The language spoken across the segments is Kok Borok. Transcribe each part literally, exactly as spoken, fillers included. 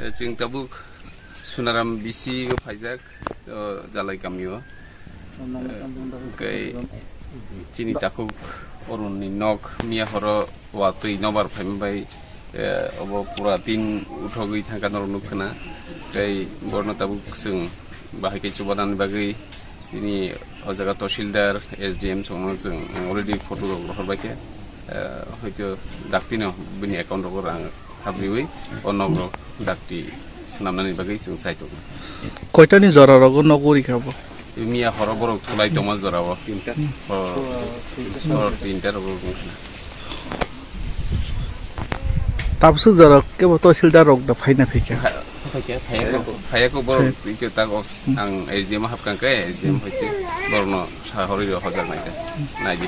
Chwng tabuk Sunaram B C o phaijak, o Jalai kamio. Hwnkhe chini takhuk Arun ni nok miya horo watwi nobar phaima bai, eh, obo pura tin uthogwi thangkha norok nukkhana. Tei borno tabuk chwng bahai khe chubanani bagwi tini o jaga tahsildar, S D M songno chwng already photo rok rohorbaikha. Eh, hoito daktino bini account rogo rang habriwi o nok rok dakti swnamnani bagwi chwng chai tongo. Koitani jora rogo nok uri kha bo? Miya horo borok thulai tongma jora o. Tinta. Hor, hor tinta rogo wngkha. Tabswk jora kebo tahsildar rok da phaina phaikha. Phaikha, phaiya ko, phaiya ko borok. Phai- ito tak office ang S D M hapkang khe S D M hoite borokno Sahori rok hojak nai khe, nai di.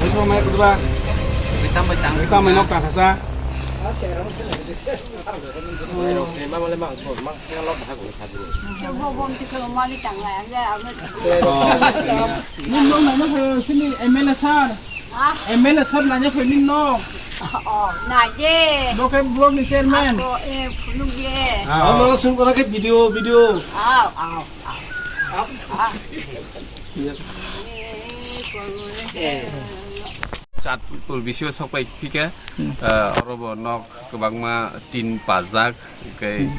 Bai tong mai kudu ba? Bai tang, bai tang. Bai tang mai nok ta khasa. Bo bom ti khalo mali tang lai, ang ya, ang. Nini nok naina phai sini M L A sir. Ah? M L A sir naina phai nini nok. Oh, nai de. Bo khe block ni chairman. Ako, eh, phunuk ye. Ah, oh, nana sung kora khe video, video. Aw, aw, aw. Aw, aw. Chatpur bisio sokpai phika, hmm, ah, oro bo nok kwbangma tin pajak, hwnkhe, hmm,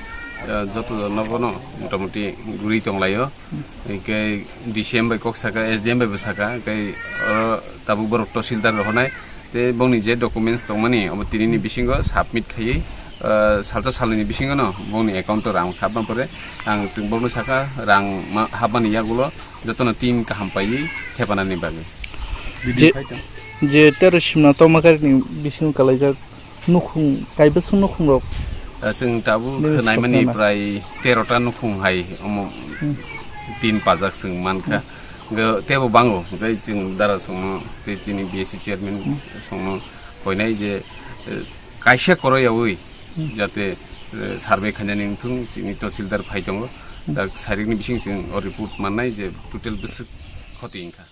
ah, joto nogo no motamoti guri tonglaio. Hmm. Hwnkhe D C M bai kok saka, S D M bai bo saka, hwnkhe oro tabuk borok tahsildar rok honai. Tei bongni je documents tongmani, omo tinini bisingo submit khaiwi, ah, salsa salnwini bisingono bongni account o rang hapma pore, ang chwng bongno saka, rang ma-, hapmani yagulo jotono tin kaham paiwi thepanani bagwi. Je, je tero simna tongma karini bisingo kalaijak nukhung, kaibwswk nukhung rok. Ah, chwng tabuk nini khwnaimani soknana prai tero ta nukhung hai omo, hmm, tin pajak chwng mankha. Hmm. Hwnkhe teibo bango, hwnkhe chwng dara songno tei chini B S C chairman, hmm, songno koinai je, eh, kaisa koroyawi, hmm, jate, eh, survey khainani wngthung, chini tahsildar phai tongo. Hmm. Da sarikni bising chwng o report mannai je total bwswk khoti wngkha.